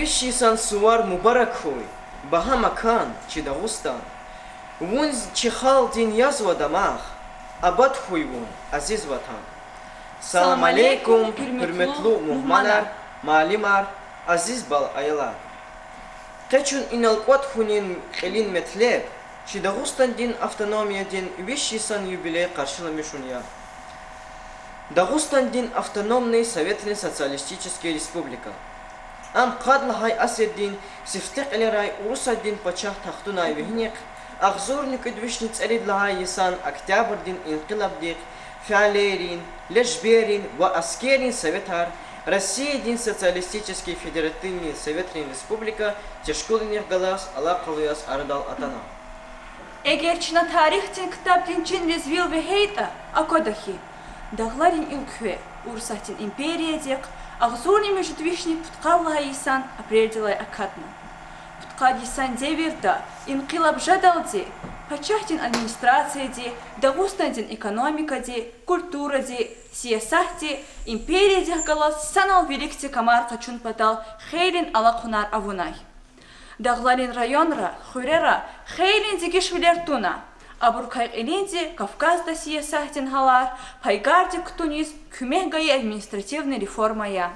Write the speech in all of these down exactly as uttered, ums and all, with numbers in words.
Виш йисан сувар мубарак хьуй, багьа макан, чи Дагъустан. Вун чи халкьдин язва дамах, абад хьуй вун, азиз Ватан. Салам алейкум, гьуьрметлу мугьманар, муаллимар, азиз бала-аялар. Къе чун инал кӀватӀ хьунин кьилин метлеб чи Дагъустандин автономиядин виш йисан юбилей къаршиламишун я. Дагъустандин автономный советрин социалистический республика. Ам къад лагьай асирдин сифте кьилерай Урусатдин пачагь тахтунай вегьинихъ, агъзурни кӀуьд вишни цӀерид лагьай йисан Октябрдин инкъилабдихъ фиалейрин, лежберрин ва аскеррин советар Россиядин Социалистический Федеративный Советрин Республика тешкилунихъ галаз алакъалу яз арадал атана. Эгер чна тарихдин ктабдин чинриз вил вегьейтӀа, аквада хьи, Дагъларин уьлкве Урусатдин империядихъ агъзурни муьжуьд вишни пудкъад лагьай йисан апрелдилай акатна. Пудкъад йисан девирда, инкъилаб жедалди, пачагьдин администрацияди, Дагъустандин экономикади, культуради, сиясатди империядихъ галаз санал виликди камар къачун патал хейлин алахъунар авунай. Дагъларин районра, хуьрера хейлин дегишвилер туна. Абурукай кьилинди Кавказда сиясатдин гьалар пайгардик кутуниз куьмек гайи административный реформа я.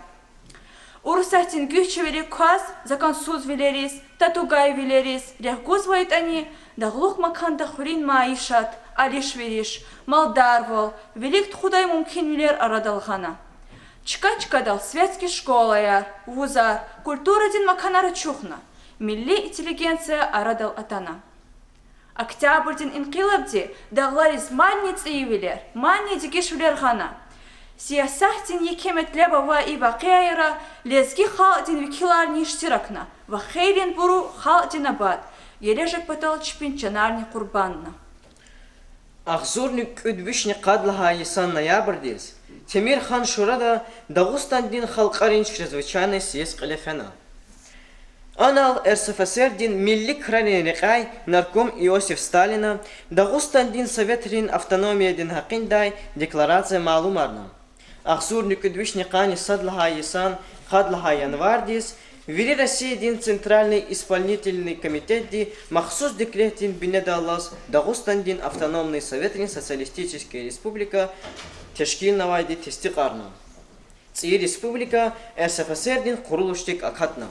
Урусатдин гуьрчивилик кваз законсузвилериз, татугайвилериз регъуь гузвайтӀани, дагълух маканда хуьруьн майишат, алиш-вериш, малдарвал, вилик тухудай мумкинвилер арадал гъана. Чка-чкадал светский школаяр, вузар, культурадин маканар ачухна, милли интеллигенция арадал атана. Октябрдин инкъилабди дагълариз мадни цӀийивилер, мадни дегишвилер гъана. Сиясатдин еке метлеб авай и вакъиайра лезги халкьдин векиларни иштиракна ва хейлинбуру халкьдин абад гележег патал чпин чанарни къурбандна. Агъзурни кӀуьд вишни къад лагьай йисан ноябрдиз Темир-Хан Шурада Дагъустандин халкьарин чрезвычайный съезд кьиле фена. Анал РСФСР-дин милли крарин рекьяй нарком Иосиф Сталина Дагъустандин советрин автономиядин гьакъиндай декларация малумарна. Агъзурни кӀуьд вишни къанни сад лагьай йисан къад лагьай январдиз вири Россиядин Центральный исполнительный комитетди махсус декретдин бинедаллаз Дагъустандин автономный советрин социалистический республика тешкилнавайди тестикьарна. ЦӀийи республика РСФСР-дин къурулушдик акатна.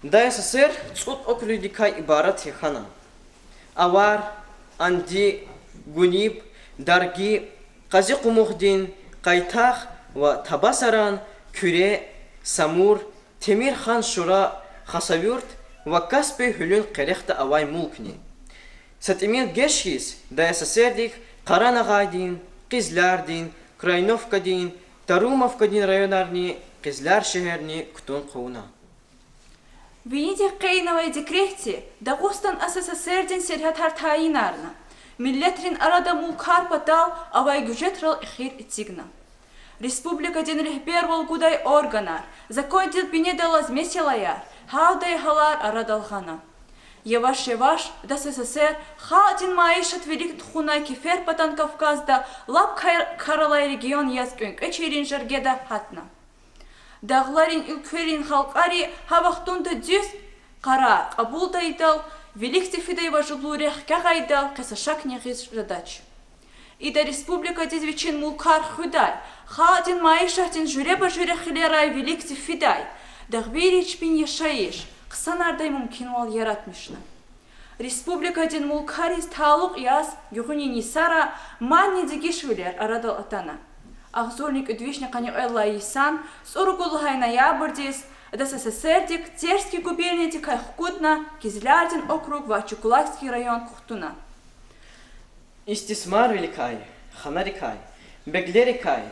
ДАССР цӀуд округдикай ибарат я хьана: Авар, Анди, Гуниб, Дарги, Къазикъумухдин, Къайтах ва Табасаран, Куьре, Самур, Темир-Хан Шура, Хасавюрт ва Каспи гьуьлуьн къерехда авай мулкни. Са тӀимил геж хьиз ДАССР-дик Къарагъайдин, Къизлярдин, Крайновкадин, Тарумовкадин районарни Къизляр шегьерни кутун хъувуна. Винидихъ къейднавай декретди Дагъустан АССР-дин сергьятар тайинарна, миллетрин арада мулкар патал авай гуьжетрал эхир эцигна. Республикадин регьбервал гудай органар, закондин бинедаллаз месэлаяр, гьавдай гьалар арадал гъана. Яваш-яваш ДАССР халкьдин майишат вилик тухунай кеферпатан Кавказда лап кар-, кар алай регион яз кӀвенкӀвечийрин жергеда гьатна. Дагъларин уьлквейрин халкьари гьа вахтунда дуьз къарар кьабулдайдал, виликди фидай важиблу рехъ агакьайдал къе са шакни гъиз жедач. Ида республикадиз вичин мулкар хуьдай, халкьдин майишатдин жуьреба-жуьре хилерай виликди фидай, дагъвийри чпин яшайиш хъсанардай мумкинвал яратмишна. Республикадин мулкариз талукь яз гуьгъуьнин йисара мадни дегишвилер арадал атана. Агъзурни кӀуьд вишни къанни кьвед лагьай йисан цӀуругуд лагьай ноябрдиз ДАССР-дик Терский губерниядикай хкудна Кизлярдин округ ва Чекулакский район кухтуна. Истисмарвиликай, ханарикай, беглерикай,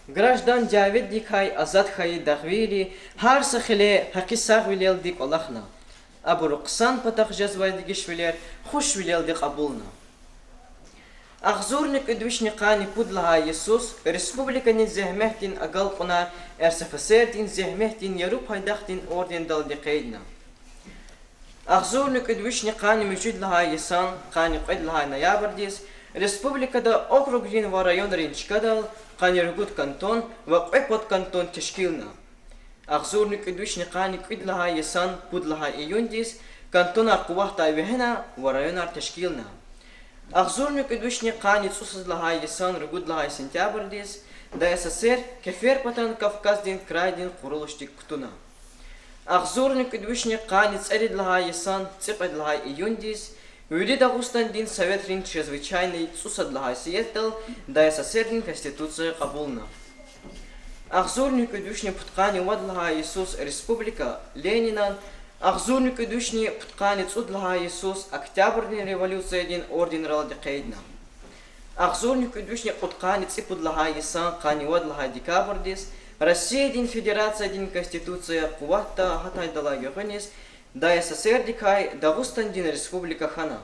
граждан дяведикай азад хьайи дагъвийри гьар са хиле гьакъисагъвилелди кӀвалахна. Абуру хъсан патахъ жезвай дегишвилер хушвилелди кьабулна. Агъзурни кӀуьд вишни къанни пуд лагьай йисуз республикани Зегьметдин агалкьунар РСФСР-дин Зегьметдин яру пайдахдин ордендалди къейдна. Агъзурни кӀуьд вишни къанни муьжуьд лагьай йисан къанни кьвед лагьай ноябрдиз республикада округрин ва районрин чкадал къанни ругуд кантон ва кьве подкантон тешкилна. Агъзурни кӀуьд вишни къанни кӀуьд лагьай йисан пуд лагьай июндиз кантонар къуватдай вегьена ва районар тешкилна. Агъзурни кӀуьд вишни къанни цӀусад лагьай йисан ругуд лагьай сентябрдиз ДАССР Кеферпатан Кавказдин крайдин къурулушдик кутуна. Агъзурни кӀуьд вишни къанни цӀерид лагьай йисан цӀикьвед лагьай июндиз вири Дагъустандин Советрин чрезвычайный цӀусад лагьай съезддал ДАССРдин Конституция кьабулна. Агъзурни кӀуьд вишни пудкъанни вад лагьай йисуз республика Ленинан, агъзурни кӀуьд вишни пудкъанни цӀуд лагьай йисуз Октябрдин революциядин орденралди къейдна. Агъзурни кӀуьд вишни кьудкъанни цӀипуд лагьай йисан къанни вад лагьай декабрдиз Россиядин Федерациядин Конституция къуватда гьатайдалай гуьгъуьниз ДАССРдикай Дагъустандин республика хьана.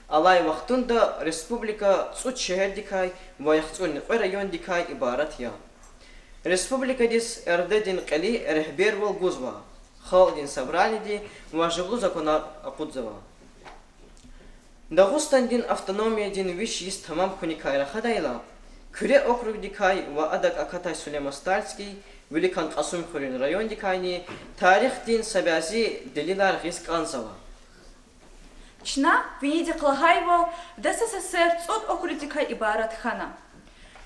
Алай вахтунда республика цӀуд шегьердикай ва яхцӀурни кьве райондикай ибарат я. Республикадиз РД-дин кьили регьбервал гузва, Халкьдин Собраниеди важиблу законар акъудзава. Дагъустандин автономиядин виш йис тамам хьуникай рахадайла, Куьре округдикай ва адак акатай Сулейман-Стальский, виликан Кьасумхуьруьн райондикайни тарихдин са бязи делилар гъиз кӀанзава. Чна винидихъ лагьайвал, ДАССР цӀуд округдикай ибарат хьана.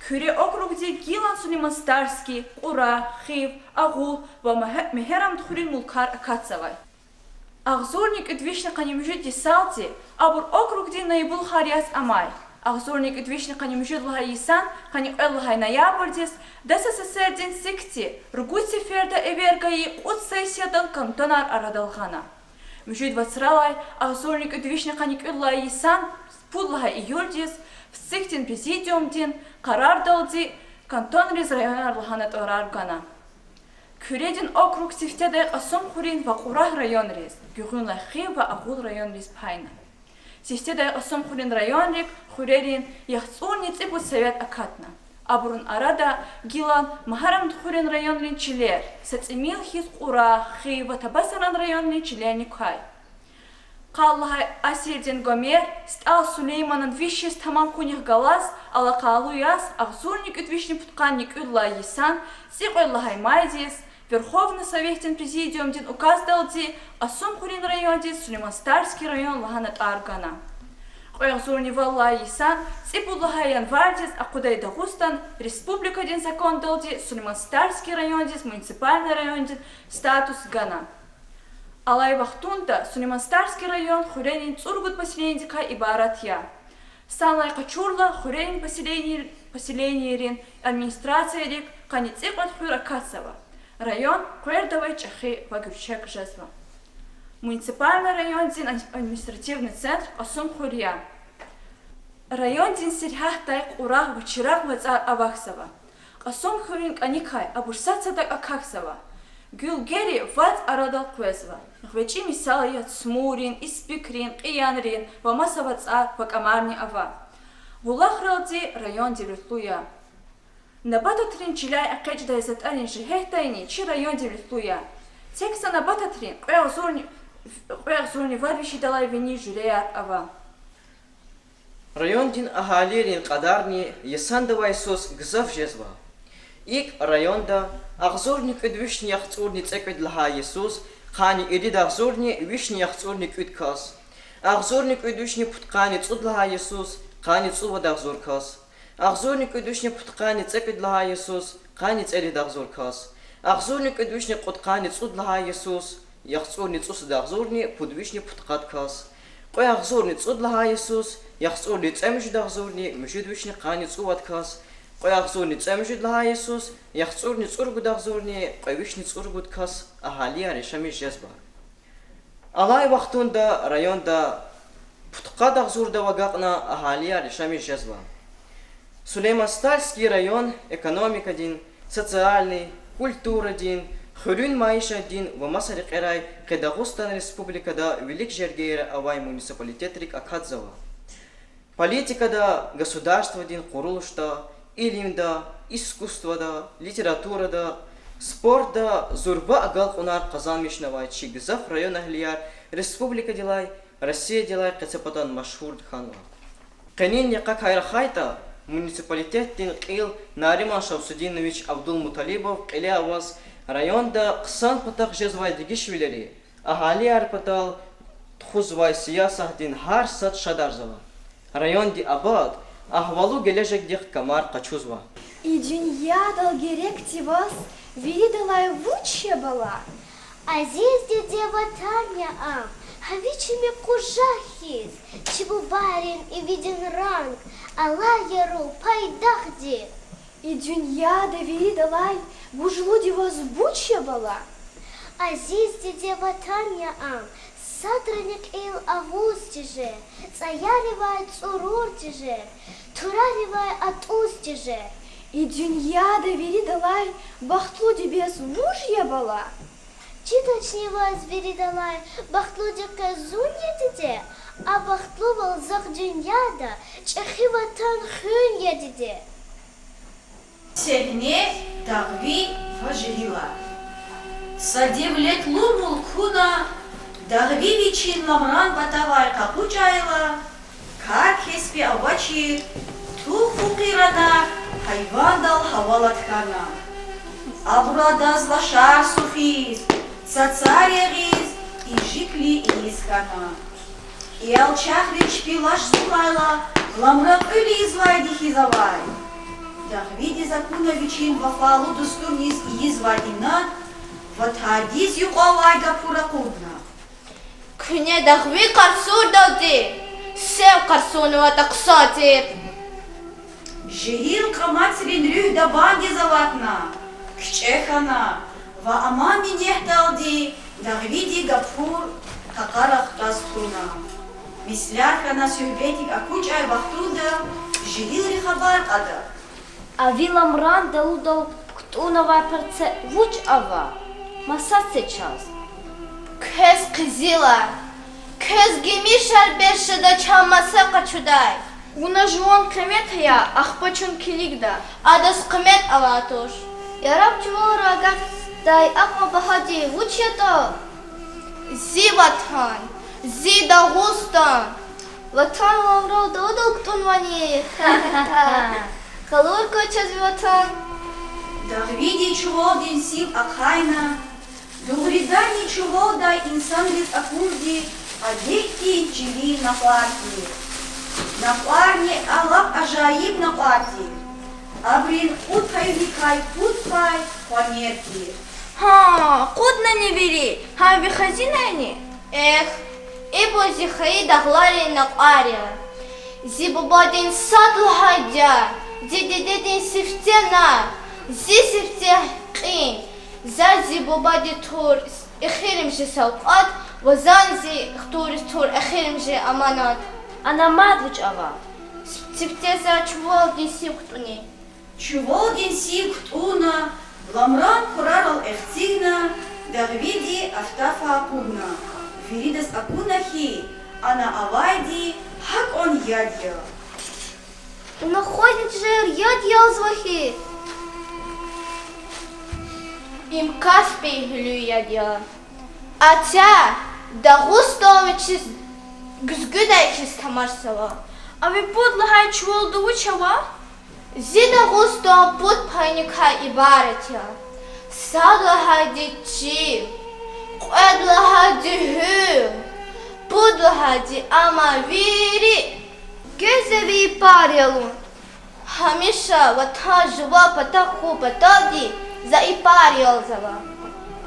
Куьре округди гилан Сулейман-Стальский, Кьура, Хив, Агъул ва Мегье-, Мегьарамдхуьруьн мулкар акатзавай. Агъзурни кӀуьд вишни къанни муьжуьд йисалди абур округдин наиблухар яз амай. Агъзурни кӀуьд вишни къанни муьжуьд лагьай йисан къанни кьвед лагьай ноябрдиз ДАССРдин ЦИК-ди ругуд сеферда эвер гайи кьуд сессияда кантонар арадал гъана. Муьжуьд вацралай, агъзурни кӀуьд вишни къанни кӀуьд лагьай йисан пуд лагьай июлдиз ЦИК-дин президиумдин къарардалди кантонриз районар лагьана тӀварар гана. Куьредин округ сифтедай Кьасумхуьруьн ва Кьурагь районриз, гуьгъуьнлай Хив ва Агъул районриз пайна. Сифтедай Кьасумхуьруьн районрик хуьрерин яхцӀурни цӀипуд совет акатна. Абурун арада гилан Мегьарамдхуьруьн районрин чилер, са тӀимил хьиз Кьурагь, Хив ва Табасаран районрин чилерни квай. Къал лагьай асирдин Гомер СтӀал Сулейманан виш йис тамам хьунихъ галаз алакъалу яз, агъзурни кӀуьд вишни пудкъанни кӀуьд лагьай йисан цӀикьвед лагьай майдиз Верховный Советдин Президиумдин указдалди Кьасумхуьруьн райондиз Сулейман-Стальский район лагьана тӀвар гана. Кьве агъзурни вад лагьай йисан цӀипуд лагьай январдиз акъудай Дагъустан Республикадин закондалди Сулейман-Стальский райондиз муниципальный райондин статус гана. Алай вахтунда Сулейман-Стальский район хуьрерин цӀуругуд поселенидикай ибарат я. Санлай къачурла, хуьрерин поселени-, поселенийрин администрациядик къанни цӀикьвед хуьр акатзава. Район къвердавай чӀехи ва гуьрчег жезва. Муниципальный райондин административный центр Кьасумхуьр я. Райондин сергьятдай Кьурагь ва Чирагъ вацӀар авахьзава. Кьасумхуьруьн кӀаникай абур сад-садак акахьзава. Гуьлгери вацӀ арадал къвезва. ГъвечӀи мисал я Цмуррин, Испикрин, Кьиянрин ва маса вацӀар ва кӀамарни ава. Булахралди район девлетлу я. Набататрин чиляй экъечӀдай затӀарин жигьетдайни чи район девлетлу я. Тек са набататрин кьве агъзурни, кьве агъзурни вад виш йидалай вини жуьреяр ава. Райондин агьалийрин кьадарни йисандавай йисуз гзаф жезва. ИкӀ, районда агъзурни кӀуьд вишни яхцӀурни цӀекӀуьд лагьай йисуз къанни ирид агъзурни вишни яхцӀурни кӀуьд кас, агъзурни кӀуьд вишни пудкъанни цӀуд лагьай йисуз къанни цӀувад агъзур кас, агъзурни кӀуьд вишни пудкъанни цӀекӀуьд лагьай йисуз къанни цӀерид агъзур кас, агъзурни кӀуьд вишни кьудкъанни цӀуд лагьай йисуз яхцӀурни цӀусад агъзурни пуд вишни пудкъад кас, кьве агъзурни цӀуд лагьай йисуз яхцӀурни цӀемуьжуьд агъзурни муьжуьд вишни къанни цӀувад кас, кьве агъзурни цӀемуьжуьд лагьай йисуз яхцӀурни цӀуругуд агъзурни кьве вишни цӀуругуд кас агьалияр яшамиш жезва. Алай вахтунда районда пудкъад агъзурдав агакьна агьалияр яшамиш жезва. Сулейман-Стальский район экономикадин, социальный, культурадин, хуьруьн майишатдин ва маса рекьерай къе Дагъустан Республикада вилик жергейра авай муниципалитетрик акатзава. Политикада, государстводин къурулушда, илимда, искусствода, литературада, спортда зурба агалкьунар къазанмишнавай чи гзаф районэгьлияр республикадилай, Россиядилай къецепатан машгьур хьанва. Къенин йикъакай рахайтӀа, муниципалитетдин кьил Нариман Шамсудинович Абдулмуталибов кьиле аваз Районда хъсан патахъ жезвай дегишвилери агьалияр патал тухузвай сиясатдин гьар сад шадарзава. Районди абад, агьвалу гележегдихъ камар къачузва. И дуьньядал герекди ваз виридалай вуч я, бала? Азиз диде, Ватан я ам, гьа ви чими къужах хьиз, чи бубайрин ивидин ранг, алай яру пайдахди. И дуьньяда виридалай гужлуди ваз вуч я, бала? Азиз диде, Ватан я ам, садрани кьил агъуз тежер, цӀаяривай цӀурур тежер, тураривай атӀуз тежер. И дуьньяда виридалай бахтлуди бес вуж я, бала? Чидачни ваз виридалай бахтлуди къвез зун я, диде, а бахтлувал захъ дуьньяда чӀехи Ватан хуьн я, диде. Сегьне: Дагъви ва Жегьила. Са девлетлу мулкуна Дагъви вичин Ламран патавай къакъучӀайла, кар-кеспи авачир, тух-фукъир анар гьайвандал гьавалат хьана. Абуру адаз лашар сухиз, цацар ягъиз, ижикли ийиз хьана. И алчахри чпи лаш сухайла, Ламран кьуьл ийизвайди хьиз авай. Дагъвидиз акуна вичин вафалу дустуниз ийизвай инад ва тадиз юкьвал алай гапур акъудна. Куьне Дагъви къарсурдалди сев къарсунаватӀа хъсан тир. Жегьил кьамацрин руьгь дабандиз аватна, кичӀе хьана ва аман минетдалди Дагъвиди гапур къакъара хтаз туна. Меслят хьана суьгьбетдик акучӀай вахтунда жегьилри хабар кьада: А ви Ламран далудал кутӀунавай парце вуч ава? Маса це чаз. Квез къизилар, квез гимишар бес жеда чан маса къачудай. Вуна жуван къимет ая, ахпа чун килигда. Адаз къимет авай туш. Яраб чувалра агатдай акьван багьади вуч ятӀа? Зи ватан, зи Дагъустан. Ватан Ламран далудал кутӀунвани? Къалур квай чаз ви ватан. Дагъвиди чувалдин сив ахъайна. Дугъриданни, чувалдай инсанриз акурди адетдин чилин накьвар тир. Накьварни а лап ажайиб накьвар тир. Абурун кьуд паюникай пуд пай къванер тир. Гьа, кьуднани вири, гьам ви хазинани? Эхь, ибур зи хайи дагъларин накьвар я. Зи бубадин сад лагьай дяве, зи дидедин сифте нар, зи сифте кьин, за зи бубади тур эхиримжи савкьват ва зани зи хтулриз тур эхиримжи аманат. Ана мад вуч ава? Сифте за чувалдин сив кутӀунин. Чувалдин сив кутӀунна, Ламран хурарал эхцигна, Дагъвиди Афтафа акъудна. Виридаз акуна хьи, ана авайди гьакӀан яд я. Вуна хвазни тежер яд ялзава хьи. Им Каспий гьуьлуьн яд я. Атя, Дагъустан вичиз гуьзгуьдай хьиз тамашзава. А ви пуд лагьай чувалда вуч ава? Зи Дагъустан пуд пайникай ибарат я. Сад лагьайди чил, кьвед лагьайди гьуьл, пуд лагьайди ама вири. Квез за ви ипар ялун. Гьамиша ватан жуван патав хьун паталди за ипар ялзава.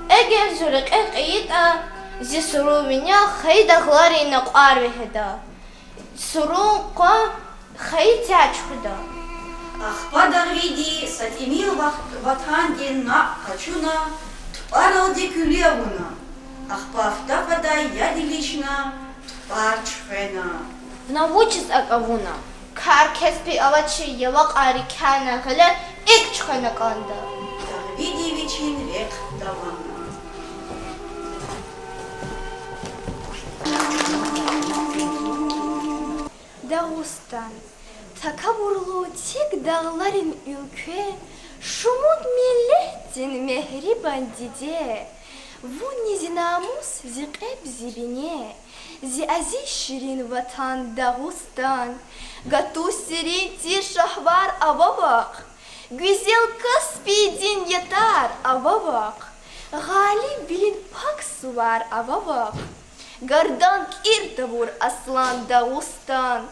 Эгер зун рекье кьейитӀа, зи сурун виняй хайи дагъларин накьвар вегьеда. Сурун къван хайи цяй чуьхуьда. Ахпа Дагъвиди са тӀимил вахт ватандин накь къачуна, тупӀаралди куьлуь авуна. Ахпа Афтафадай яд илична, тупӀар чуьхвена. Вуна вучиз акӀ авуна? Кар-кеспи авачир явакьайри кяна гъиле икӀ чуьхвена кӀанда. Дагъвиди вичин рехъ давамна. Дагъустан, такабурлу тик дагъларин уьлкве, шумуд миллетдин мегьрибан диде, вунни зи намус, зи кьеб, зи бине, зи азиз ширин ватан Дагъустан, гатуз серин тир шагьвар ава вахъ, гуьзел Каспийдин ятар Ава вахъ, гъалибвилин пак сувар ава вахъ, гардан кӀир тавур аслан Дагъустан.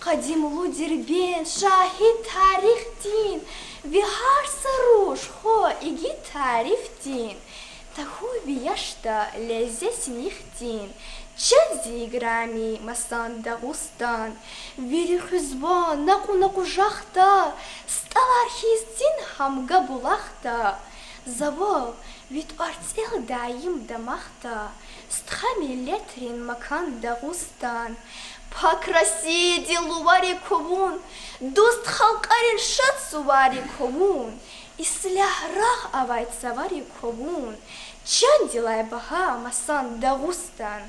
Къадимлу Дербент, шагьид тарихдин, ви гьар са руш хва игит тарифдин, тахьуй ви яшда лезет синихъдин, чан зи играми масан Дагъустан. Вири хуьзвай накьуна къужахда, стӀалар хьиз цин гьамга булахда, завал ви тӀварцӀел даим дамахда, стха миллетрин макан Дагъустан. Пак Россиядин лувари ква вун, дуст халкьарин шад сувари ква вун, ислягь рагъ авай цавари ква вун, чандилай багьа масан Дагъустан.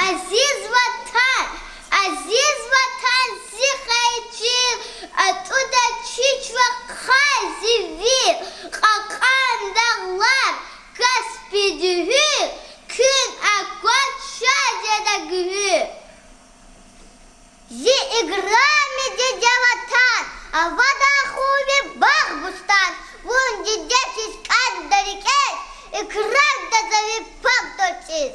Азиз ватан, азиз ватан, зи хайи чил, атӀуда чи чвахъай зи вил, кьакьан дагълар, Каспи гуьгьуьл, куьн акваз шад жеда гуьгьуьл. Зи играми диде ватан, авадан хьуй ви багъ-бустан, вун дидедиз кӀанда рикӀел, икрамда за ви пак тӀварцӀиз.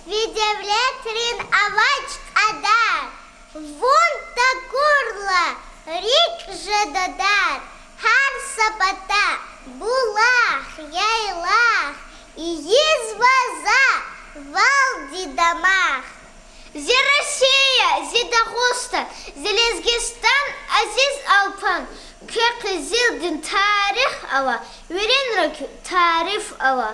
Ви девлетрин авач кьадар, вун такурла рикӀ жеда дар, гьар са пата булах, яйлах ийизва за валди дамах. Зи Россия, зи Дагъустан, зи Лезгистан, азиз Алпан, квехъ къизилдин тарих ава, виринра куь тариф ава.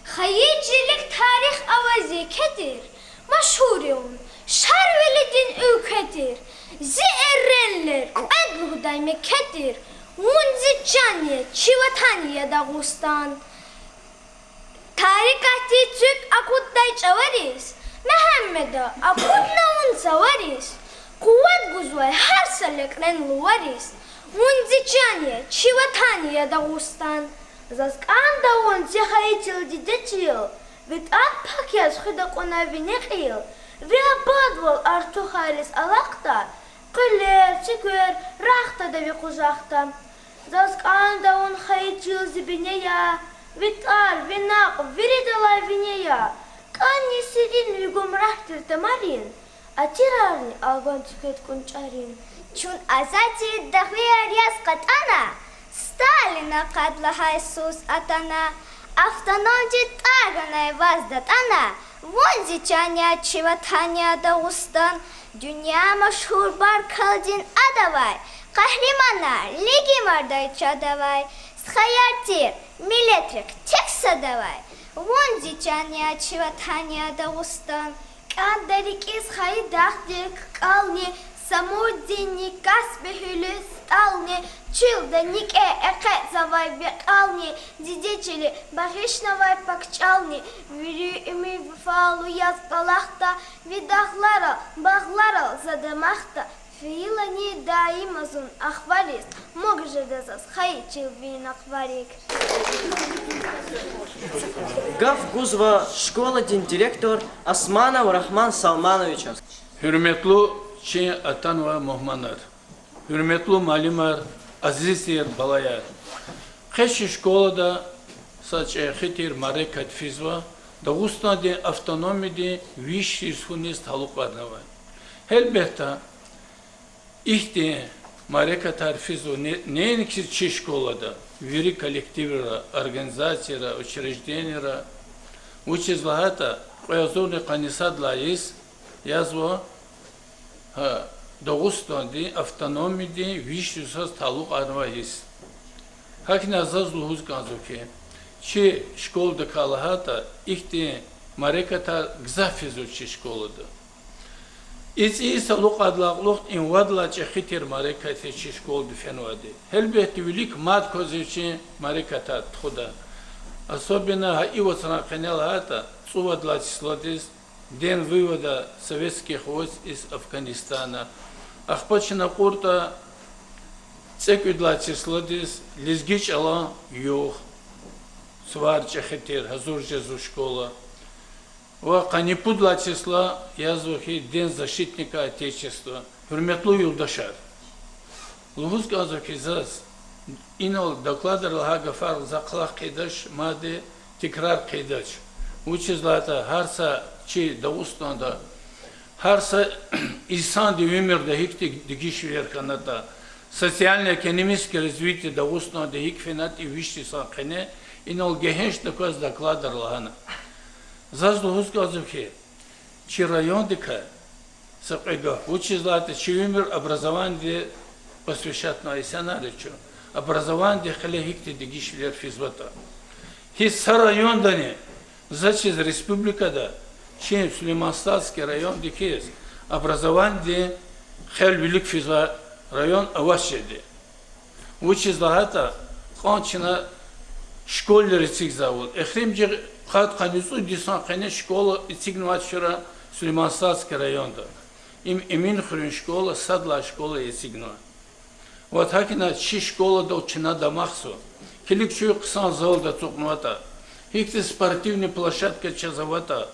Хайи чилик тарих ава зи кьеди тир, машгьур я вун Шарвилидин уьлкве тир. Зи эренлер кьвед лугьудай мекке тир, вун зи чан я, чи ватан я Дагъустан. Тарикатдин цуьк акъуддай чӀавариз, Мегьаммеда, акъудна вун цавариз, къуват гузвай гьар са лекьрен лувариз, вун зи чан я, чи ватан я Дагъустан. Заз кӀанда вун зи хайи чил, диде чил, ви тӀвар пак яз хуьда кьуна ви некьил, ви абадвал артухариз алахъда, къуьлер, цуьквер рахъ тада ви къужахда. Заз кӀанда вун хайи чил, зи бине я, ви тӀвар, ви накьв виридалай вине я. КӀанни серин ви гумрагь тир тамарин, атирарни алван цуьквед кӀунчӀарин. Чун азаддин дагъвияр яз кьатӀана, Сталина къад лагьай йисуз атана, автономдин тӀвар ганай ваз датӀана, вун зи чан я, чи ватан я Дагъустан, дуьнья машгьур баркаллдин ад авай, къагьриманар, лигимардай чад авай, стхаяр тир, миллетрихъ тек сад авай, вун зи чан я, чи ватан я Дагъустан. КӀанда рикӀиз хайи дагъдин кӀални, Самурдинни Каспи гьуьлуьн стӀални, чилда никӀе экъечӀзавай ви кьални, диде чили, багъишнавай пак чӀални, вири уьмуьр вафалу яз кӀвалахда, ви дагъларал, багъларал за дамахда, фейилани даима зун ахвариз, муг жеда заз хайи чил ви накъварик. Гаф гузва школадин директор Османов Рагьман Салмановичаз. Гьуьрметлу чи атанвай мугьманар, гьуьрметлу муаллимар, азиз тир балаяр! Къе чи школада са чӀехи тир мярекат физва, Дагъустандин автономиядин виш йис хьуниз талукьарнавай. Гьелбетда, ихьтин мярекатар физва не, неинки чи школада, вири коллективра, организацияра, учрежденияра, вучиз лагьайтӀа кьве агъзурни къанни сад лагьай йис язва гьа Дагъустандин автономиядин виш йисуз талукьарнавай йис. ГьакӀни заз лугьуз кӀанзава хьи, чи школадикай лагьайтӀа, ихьтин мярекатар гзаф физва чи школада. И цӀийи са лукьайдалай кьулухъ им вад лагьай чӀехи тир мярекат я чи школада фенвайди. Гьелбетда, вилик мад кваз я вичин мярекатар тухуда. Особенно гьа и вацран къене лагьайтӀа, цӀувад лагьай числадиз День вывода советских войск из Афганистана. Ахпа чна кьуртӀа цӀекӀуьд лагьай числадиз Лезги чӀалан югъ, сувар чӀехи тир, гьазур жезва школа. Ва къанни пуд лагьай числа язва хьи День защитника Отечества. Гьуьрметлу юлдашар, лугьуз кӀанзава хьи заз, инал докладра лагьай гафар за кӀвалах хъийидач, мад тикрар хъийидач. Вучиз лагьайтӀа гьар са чи Дагъустанда, гьар са инсандин уьмуьрда гьихьтин дегишвилер хьанатӀа, социально-экономическое развитие Дагъустанда гьикӀ фенатӀа и виш йисан къене, инал гегьенш такваз докладра лагьана. Заз лугьуз кӀанзава хьи, чи райондикай са кьве гаф, вучиз лагьайтӀа чи уьмуьр образованиеди посвящатнавай инсанар я чун, образованиедин кьиле гьихьтин дегишвилер физватӀа. Гьич са райондани, заз чиз, республикада, чи Сулейман-Стальский райондихъ хьиз, образованиедин хел вилик физвай район авач жеди. Вучиз лагьайтӀа кьван чна школайри эцигзавайвал. Эхиримжи къад-къанни цӀуд йисан къене школа эцигнавай чура Сулейман-Стальский районда. Им Эминхуьруьн школа сад лагьай школа эцигнава. Вот гьакӀни чи школадал чна дамахзава. Килиг, чуьн хъсан залда ацукьнаватӀа, гьихьтин спортивный площадка чаз аватӀа,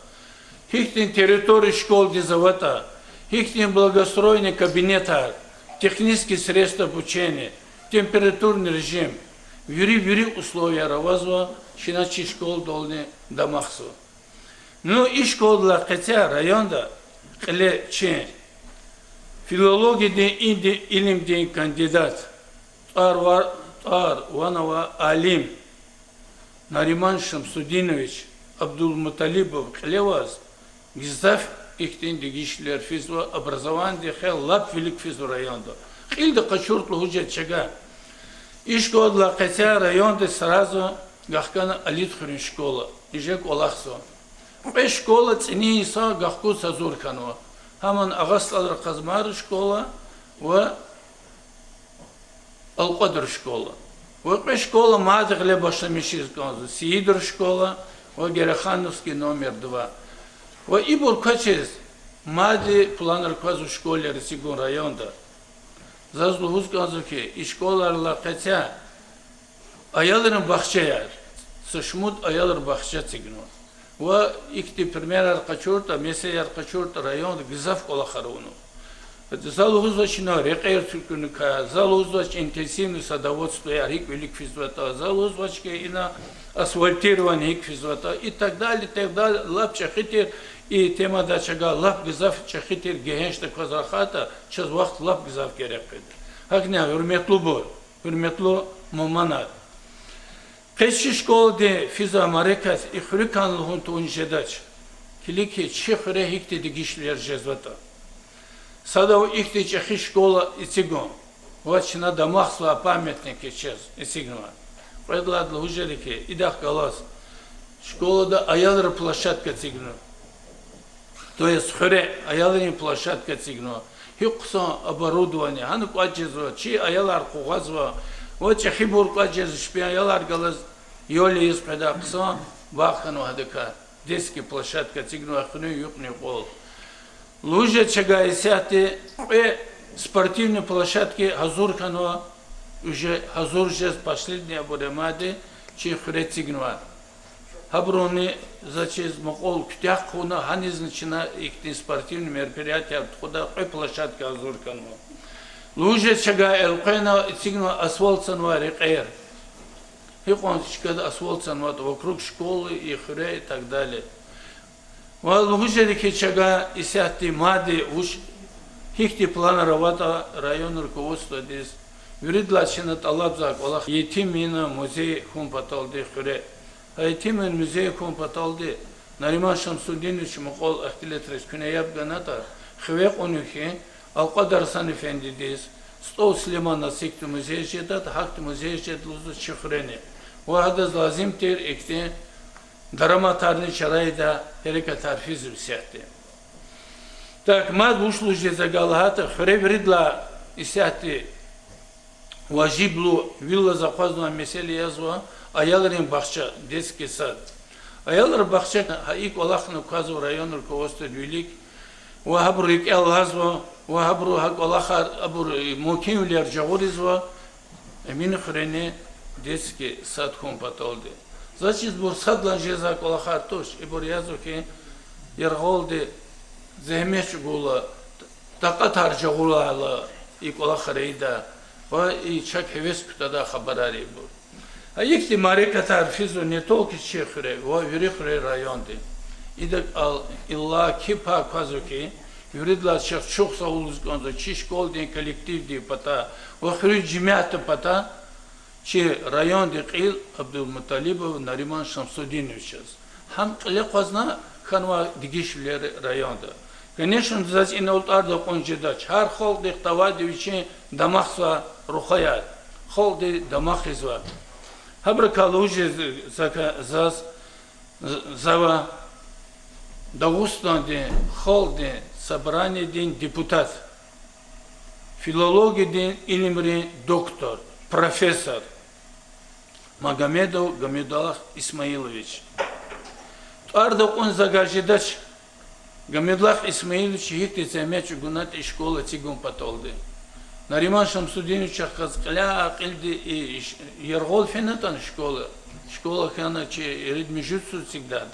гьихьтин территория школадиз аватӀа, гьихьтин благоустроенный кабинетар, технические средства обучения, температурный режим, вири-вири условияр авазва, чна чи школадални дамахзава. Ну, и школадилай къецяй районда кьиле чи филологиядин илимдин кандидат, тӀвар-ван, тӀвар-ван авай алим Нариман Шамсудинович Абдулмуталибов кьиле аваз, гзаф Ихьтин дегишвилер физва, образованидин хел лап вилик физва районда. Кьилди къачуртӀа лугьуз жеда чавай. И школадилай къецяй райондиз сразу гахкана Алидхуьруьн школа, иже кӀвалахзава. Кьве школа цӀинин йисан гахкуз гьазур хьанва. Гьамни Агъа СтӀалрин Къазмайрин школа ва Алкьвадрин школа. Ва кьве школа мад гъиле башламишиз кӀанзава: Сеидрин школа ва Герехановский номер два. Ва ибур квачиз мадни планра квазва школаяр эцигун районда. Заз лугьуз кӀанзава хьи, и школайрилай къецяй аялрин бахчаяр, са шумуд аялрин бахча эцигнава. Ва ихьтин примерар къачуртӀа, месэлаяр къачуртӀа, районда гзаф кӀвалахар авунва. За лугьузва чна рекьер туькӀуьрна кай, за лугьузва чна интенсивный садоводствояр гьикӀ вилик физватӀа, за лугьузва чна ина асфальтирование гьикӀ физватӀа и так далее, и так далее, лап чӀехи тир, и темадай чавай лап гзаф чӀехи тир гегьеншдаказ рахайтӀа, чаз вахт лап гзаф герек къведа. ГьакӀни, гьуьрметлубур, гьуьрметлу мугьманар, къе чи школадин физвай мярекат и хуьруькай лугьун тавуниз жедач. Килиг хьи, чи хуьре гьихьтин дегишвилер жезватӀа. Садав ихьтин чӀехи школа эцигун ва чна дамахзавай памятник чаз эцигнава. Кьвед лагьайди лугьуз жеда хьи, идахъ галаз школада аялрин площадка эцигнава. То есть хуьре аялрин площадка эцигнава. Гьикьван хъсан оборудование, гьана кӀватӀ жезва, чи аялар къугъвазва, ва чӀехибур кӀватӀ жезва, чпин аялар галаз йол ийиз къведай хъсан багъ хьанва гьадакай, детский площадка эцигнава хуьруьн юкьни-юкьвал. Лугьуз жеда чавай, исятда кьве спортивный площадка гьазур хьанва, уже гьазур жез, последний абур я мадни чи хуьре эцигнава. Гьабурни заз чиз мукьвал куьтягь хъувуна, гьанизни чна ихьтин спортивный мероприятияр тухудай кьве площадка гьазур хьанва. Лугьуз жеда чавай, элкъвена эцигнава асфальтзавай рекьер. Гьикьван чкада асфальтзаватӀа вокруг школы, и хуьре и так далее. Ва лугьуз жеда хьи, чавай исятда мадни вуч, гьихьтин планар аватӀа район руководстводиз, виридалай чна тӀалабзавай кӀвалах Етимвилин музей хьун паталди хуьре. Гьа Етимвилин музей хьун паталди Нариман Шамсудинович мукьвал ихтилатриз куьне яб ганатӀа, хиве кьуна хьи, Алкьвадар Гьасан эфендидиз, СтӀал Сулейман нацик музей жедатӀа, гьахьтин музей жеда лугьузва чи хуьрени. Ва гьадаз лазим тир ихьтин дараматарни чара ийидай гьерекатар физва исятда. Так, мад вуч лугьуз жезва лагьайтӀа, хуьре виридалай исятда важиблу, виллаз акъвазнавай месэла язва аялрин бахча, детский сад. Аялрин бахча гьа и кӀвалахни квазва район руководстводи вилик, ва гьабуру рикӀел алазва, ва гьабуру гьа кӀвалахар, абур мумкинвилер жагъурзава Эминхуьрени детский сад хьун паталди. Заз чиз ибур садлан жезвай кӀвалахар туш, ибур язва хьи, яргъалди зегьмет чӀугурла, такьатар жагъурайла и кӀвалахар ийида, ва и чак гьевес кутадай хабарар я ибур. Гьа ихьтин мярекатар физва не только чи хуьре, ва вири хуьрерин районди. Идакьал иллаки пай квазва хьи, виридалай чахъ чухсагъул лугьуз кӀанзава чи школадин коллективдин патай ва хуьруьн жемятдин патай чи райондин кьил Абдулмуталибов Нариман Шамсудиновичаз. Гьам кьиле акъвазна хьанвай дегишвилер районда. Конечно, заз инал тӀвардал кьун жедач, гьар халкьдихъ авайди вичин дамахзавай рухваяр, халкьди дамах ийизвай. Гьабурукай лугьуз жез-, зака-, заз, з-, зава Дагъустандин Халкьдин Собраниедин депутат, филологиядин илимрин доктор, профессор Магомедов Гамидуллагь Исмаилович. ТӀвардал кьун зака жедач, Гамидуллагь Исмаилович гьихьтин зегьмет чӀугунатӀа и школа эцигун паталди. Нариман Шамсудиновичахъ галаз кьиляй кьилди и ш-, яргъал фенатӀани школа, школа хьана чи ирид-муьжуьд йисуз эцигдайди.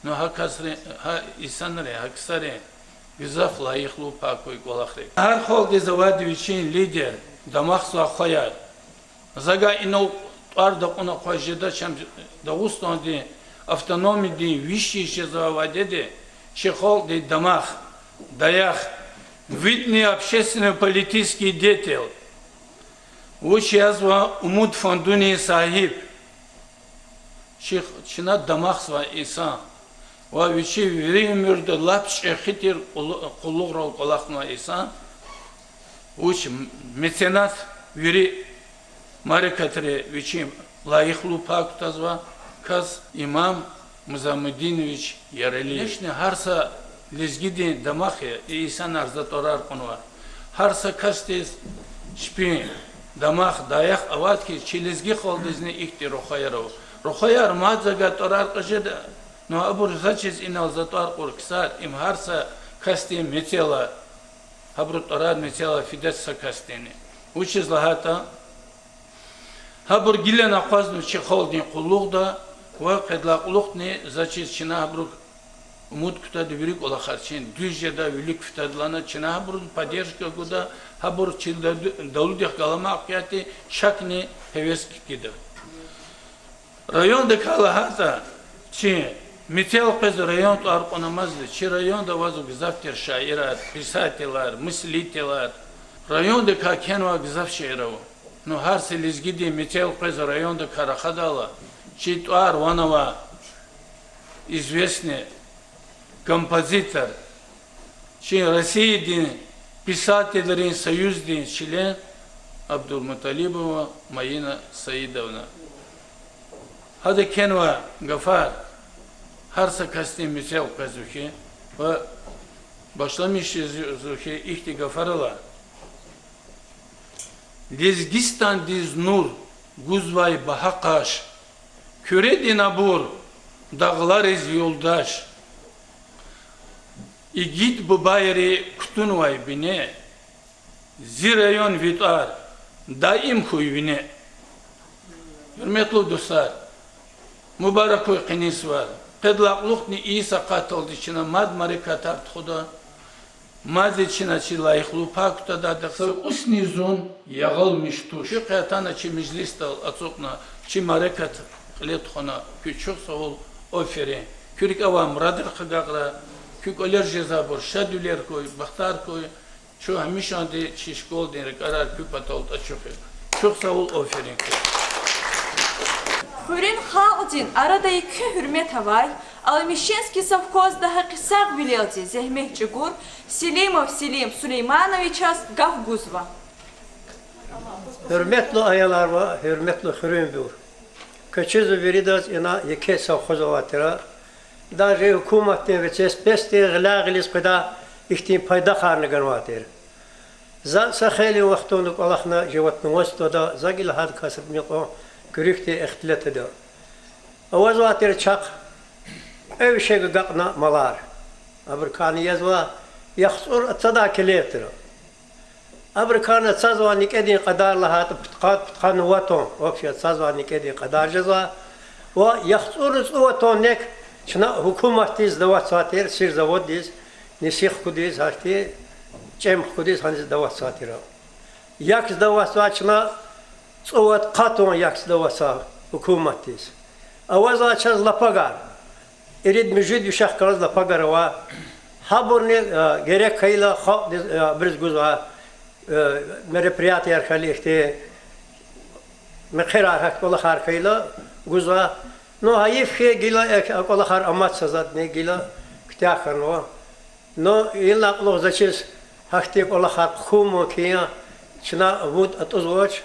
Ну гьа касрин, гьа инсанрин, гьа ксарин гзаф лайихлу пай ква и кӀвалахрик. Гьар халкьдиз авайди вичин лидер, дамахзавай хваяр. Зака инал тӀвардал кьуна акъваз жедач, ам Дагъустандин автономиядин виш йис жезвай вадеди чи халкьдин дамах, даях, видный общественно-политический деятель, вуч язва Умуд фондунин сагьиб, чи, чна дамахзавай инсан. Ва вичи вири уьмуьрда лап чӀехи тир къуллу-, къуллугърал кӀвалахнавай инсан, вуч, меценат, вири мярекатри вичин лайихлу пай кутазвай кас имам Музамудинович Яралиев. Конечно, гьар са лезгидин дамах я, и инсанар за тӀварар кьунва. Гьар са касдиз чпин дамах, даях авайд хьиз, чи лезги халкьдизни ихьтин рухваяр ава. Рухваяр мад за гьа тӀварар кьаз жеда, ну абур заз чиз инал за тӀвар кьур ксар, им гьар са касдин мецел я, гьабурун тӀварар мецел я фидач са касдинни. Вучиз лагьайтӀа, гьабур гилан акъвазнава чи халкьдин къуллугъда, ва къедлай кьулухъни заз чиз чна гьабурук умуд кутада вири кӀвалахар чин дуьз жеда, вилик фидадлана, чна гьабуруз поддержка гуда, гьабур чи далудихъ галамай кьяти чакни гьевес ккида. Райондикай лагьайтӀа, чи мецел къвез район тӀвар кьуна амазди, чи районда авазва гзаф тир шаирар, писателар, мыслителар. Райондикай кхьенвай гзаф шейэр ава. Ну, гьар са лезгидин мецел къвез райондикай рахадайла, чи тӀвар ван авай известный композитор, чи Россиядин писателрин союздин член Абдулмуталибова Маина Саидовна. Гьада кхьенвай гафар гьар са касдин мецел къвезва хьи, ва башламишзава хьи ихьтин гафарал: Лезгистандиз нур гузвай багьа къаш, Куьредин абур дагълариз юлдаш, игит бубайри кутунвай бине, зи район ви тӀвар даим хьуй вине. Гьуьрметлу дустар, мубарак хьуй къенин сувар. Къедлай кьулухъни и са къаталди чна мад мярекатар тухуда, мадни чна чи лайихлу пай кутада, са кӀусни зун ягъалмиш туш. Куь къе атана чи межлисдал ацукьна, чи мярекат кьиле тухвана, куь чухсагъул, аферин. Куь рикӀе авай мурадрихъ агакьрай, куь кӀвалер жезвайбур шадвилер хьуй, бахтар хьуй, чун гьамишанди чи школадин рикӀерар куь патал ачухай. Чухсагъул, аферин куь. Хуьруьн халкьдин арадай куь гьуьрмет авай Алмишенский совхозда гьакъисагъвилелди зегьмет чӀугур Селимов Селим Сулеймановичаз гаф гузва. Гьуьрметлу аялар ва гьуьрметлу хуьруьнбур! Квез чизва виридаз ина еке совхоз авай тир. Даже гьукуматдин веце спецдин гъиляй гъилиз къведай ихьтин пайдахарни ганвай тир. За са хейлин вахтунда кӀвалахна животноводствода, за гила гьа касбни кьван куьруь хьтин ихтилат ада. Авазвай тир чахъ кьве вишега агакьна малар. Абурукайни язва яхцӀур ацадай килиметр. Абурукайни ацазвай никӀедин кьадар лагьайтӀа пудкъад, пудкъанни вад тонн, общий ацазвай никӀедин кьадар жезва. Ва яхцӀурни цӀувад тонн нек чна гьукуматдиз даватзавай тир, сирзаводдиз, нисихъ хкудиз, гьахьтин чӀем хкудиз гьаниз даватзавай тир. Як даватзавай чна цӀувад къад тонн, як даватзавай гьукуматдиз. Авазвай чаз лапагар. Ирид муьжуьд вишахъ галаз лапагар ава. Гьабурни, э, герек хьайила халкьдиз, э, абуруз гузвай, э, мероприятияр хьайила ихьтин, мехъерар, гьахьтин кӀвалахар хьайила гузва. Ну, гьайиф хьи, гила, э, а кӀвалахар амач, са затӀни гила куьтягь хьанва. Ну, инлай кьулухъ заз чиз гьахьтин кӀвалахар хъхьунмун хьи, чна умуд атӀузвач.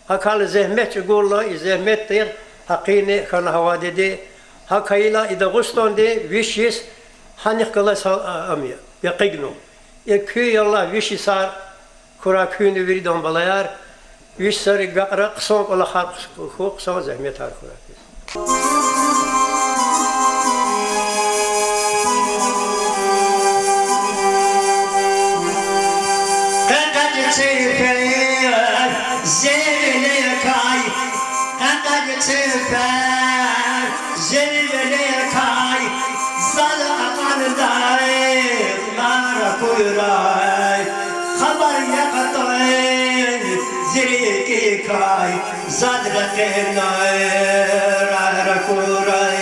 ГьакӀ хьайила зегьмет чӀугурла, и зегьмет тир гьакъинни хьана гьа вядеди. ГьакӀ хьайила и Дагъустандин виш йис гьанихъ галаз, а, ам я, экъигнава. И куь, я Аллагь, виш йисар хьурай куьнни, виридан балаяр, виш йисарик агакьра хъсан кӀвалахар хьу-, хъсан зегьметар хьурай. Къекъед цифер зи виликай, къекъед цифер зи виликай, зал акьван дагълар акурай, хабар яхъ тӀун зи рикӀикай, заз рекьин нурар акурай,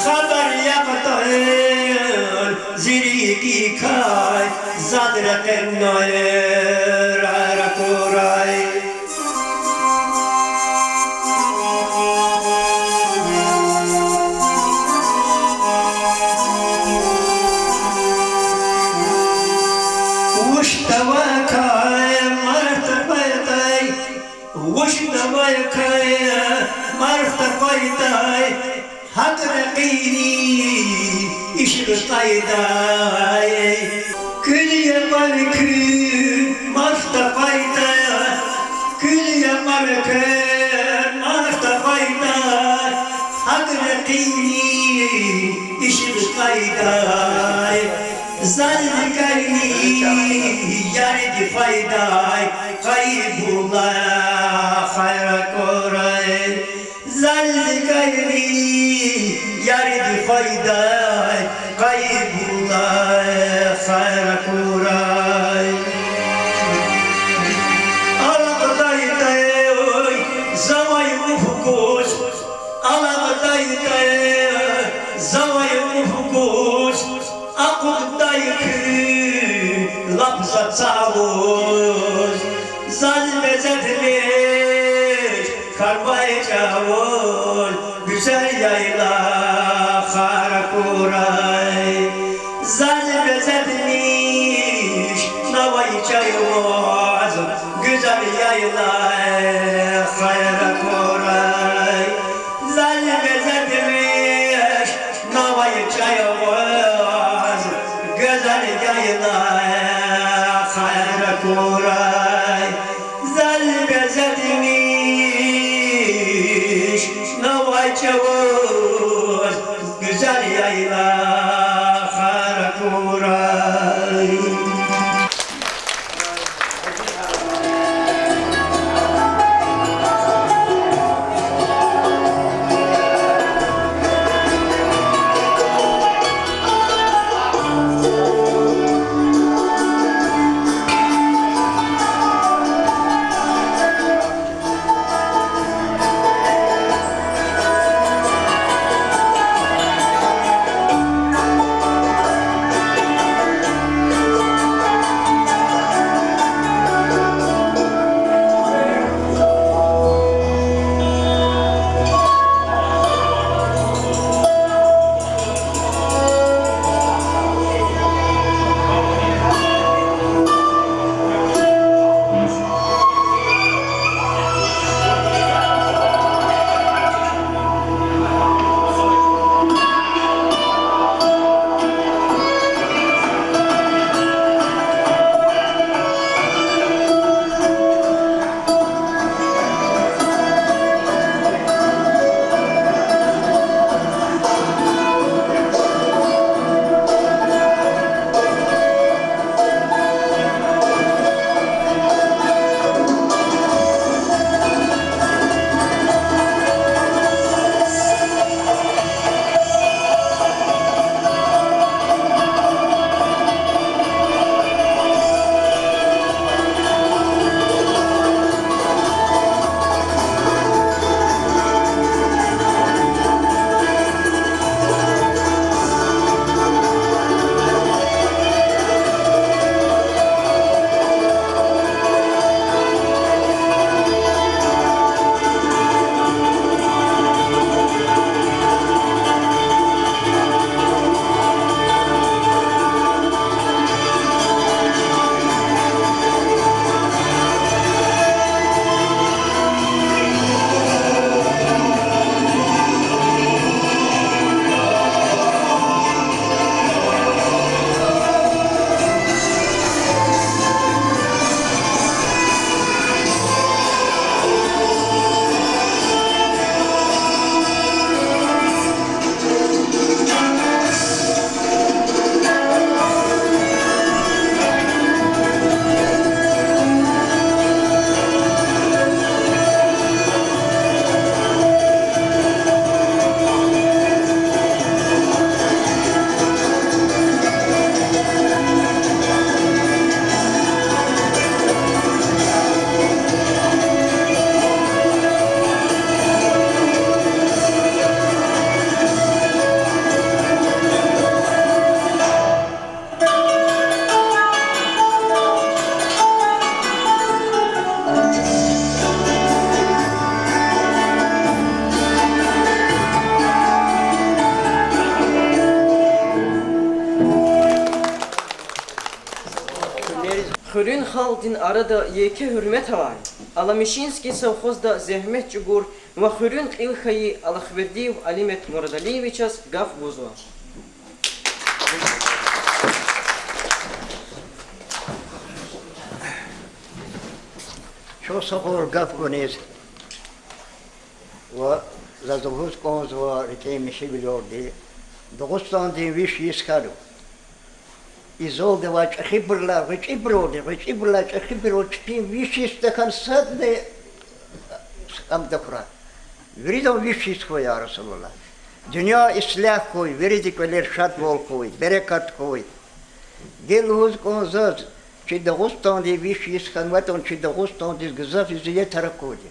хабар яхъ тӀун зи рикӀикай, заз рекьин нурар акурай. Ини ишигъ къайдай, куьн я кьван куьн, махта къайда, куьн я кьван куьн, махта къайда, гьакӀ рекьини ишигъ къайдай. Заз кӀайни яриди файдай, къайи була хайра курай. Заз кӀайни яриди файдай, къайи була хайра курай. Алакьдай тӀвар завай муф гуз, алакьдай тӀвар завай муф гуз, акъуддай куьн лап за цавуз. Заз безетмиш хьанвай чӀавуз гуьзел яйла хайра курай. Заз безетмиш хьанвай чӀавуз гуьзел яйла хайра курай. Заз безетмиш хьанвай чӀавуз гуьзел яйла хайра курай. Заз безетмиш хьанвай чӀавуз гуьзел яйла хайра курай. Хуьруьн халкьдин арада еке гьуьрмет авай Аламишинский совхозда зегьмет чӀугур Ва хуьруьн кьил хьайи Алахвердиев Алимет Мурадалиевичаз гаф гузва. Чухсагъул гаф гуниз. Ва заз лугьуз кӀанзава рикӀин михьивилелди, Дагъустандин виш йис хьана. И залда авай чӀехибурулай, гъвечӀибурулди, гъвечӀибурулай, чӀехибурулди чпин виш йис тахьана садни амда хьурай. Виридан виш йис хьуй, я Расулуллагь. Дуьнья ислягь хьуй, виридан кӀвалера шадвал хьуй, берекат хьуй. Гила лугьуз кӀан заз, чи Дагъустандин виш йис хьанватӀани, чи Дагъустандиз гзаф эзиятар акурди.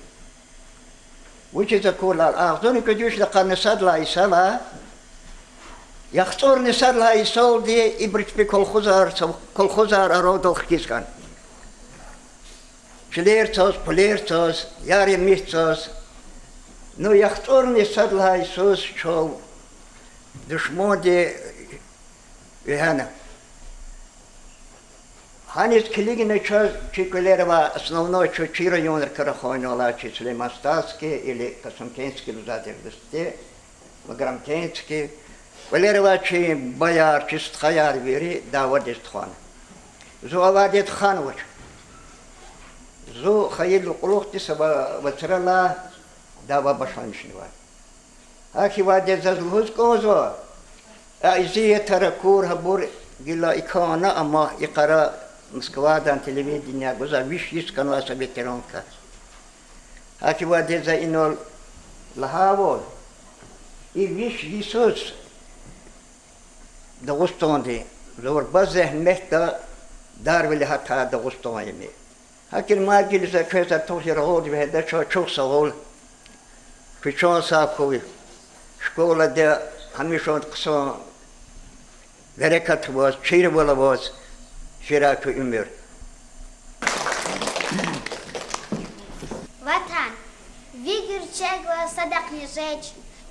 Вучиз акурла, агъзурни кӀуьд вишни къанни сад лагьай йисалай, яхцӀурни сад лагьай йисалди ибуру чпи колхозар, колхозар арадал хкиз хьана. Чилер цаз, пулер цаз, яр-михьи цаз. Ну, яхцӀурни сад лагьай йисуз чун душманди вегьена. Гьаниз килигна чаз чи кӀвалера авай, основной чун чи районрикай рахайнавай, чи Сулейман-Стальский или Касымкентский лугьузвайди, Эрдусте, Баграмкентский. КӀвалера авай чи бояр, чи стхаяр вири давадиз тухвана. Зун авайди тухванвач. Зун хайи кьулухъди са ва-, вацралай дава башламишнавай. ГьакӀ хьайивди заз лугьуз кӀанзава, а эзиятар акур гьабур гила икӀ хьана, амма и йикъара Москвадан телевидение гузвай виш йис хьанвай са ветеранка. ГьакӀ хьайивди за инал лагьайвал, и виш йисуз Дагъустандин зурба зегьметда Дарвиле гьатай Дагъустан я им. ГьакӀ хьайила мад гила за квез артух яргъалди вегьедач, чухсагъул. Куьн чан сагъ хьуй. Школада гьамиша хъсан берекат аваз, чирвал аваз, чирай куь уьмуьр. Ватан, ви гуьрчегвал садахъни жеч,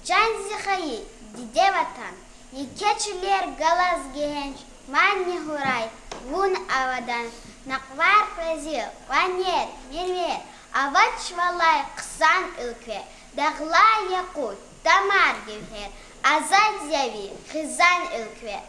чан зи хайи диде Ватан, еке чилер галаз гегьенш, мадни гьурай вун авадан, накьвар къвезил, къванер, мермер, авач валай хъсан уьлкве, дагълар якъут, тамар гевгьер, азад я ви хизан уьлкве.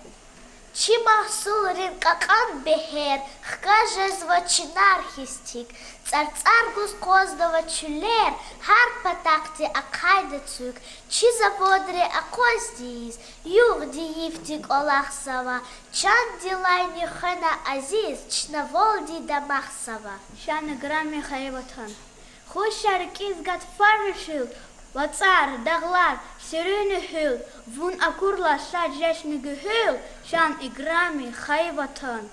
Чи магьсулрин кьакьан бегьер хкаж жезва чинар хьиз тик, цӀарцӀар гуз акъвазнава чуьлер, гьар патахъди ахъайда цуьк, чи заводри акъваз тийиз, югъди йифди кӀвалахзава, чандилайни хвена азиз, чна валди дамахзава. Шан-играми хайи Ватан. Хуш я рикӀиз гатфар ви шуьл, вацӀар, дагълар, серуьн гьуьл, вун акурла шад жечни гуьгьуьл, шан-играми хайи Ватан.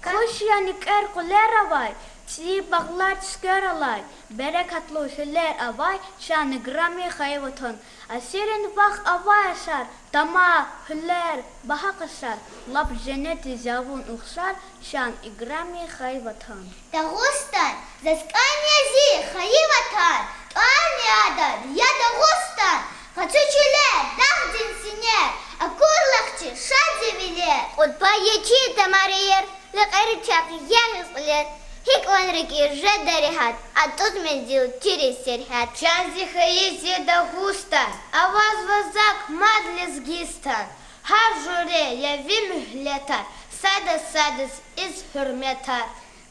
Хуш я нуькӀвер къулер авай, цӀийи багълар цуьквер алай, берекатлу гьуьлер авай, шан-играми хайи Ватан. Асиррин вах авай ашар, тама, гьуьлер, багьа къашар, лап женнетдиз я вун ухшар, шан-играми хайи Ватан. Дагъустан, заз кӀан я зи хайи Ватан, тӀвар я адан, я Дагъустан, къацу чуьлер, дагъдин синер, акурла хчи шад я вилер. Кьуд пай я чи тамариер, лекьери чахъ ягъиз кьилер, гьикьван рикӀиз жеда регьят, атӀуз мензил чириз сергьят. Чан зи хайи зи Дагъустан, авазва зак мад Лезгистан, гьар жуьре я ви муьгьлетар, сада садаз ийиз гьуьрметар.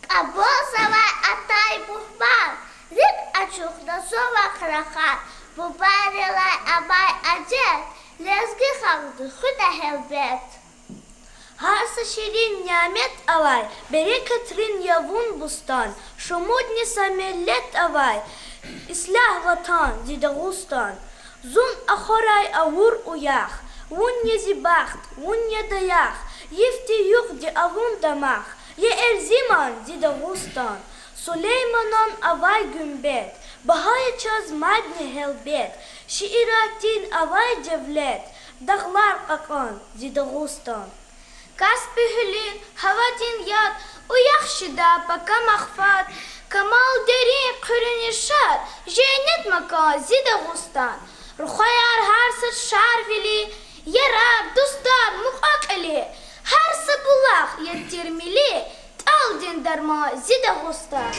Кьабулзавай атай мугьман, рикӀ ачухна зун вахъ рахат, бубайрилай амай адет, лезги халкьдин хуьда гьелбет. Гьар са ширин нямет авай, берекатрин я вун бустан, шумудни са миллет авай, ислягь ватан, зи Дагъустан. Зун ахварай авур уях, вун я зи бахт, вун я даях, йифди югъди авун дамах, я Эрзиман, зи Дагъустан. Сулейманан авай гуьмбет багьа я чаз мадни гьелбет, шииратдин авай девлет, дагълар кьакьан, зи Дагъустан. Каспи гьуьлуьн гьавадин яд, уях шида пака махфат, камал дерин, хъуьруьни шад, женнет макан, зи Дагъустан. Рухваяр гьар сад Шарвили, ярар, дустар, мукьва-кьили, гьар са булах я тирмили, тӀалдин дарман, зи Дагъустан.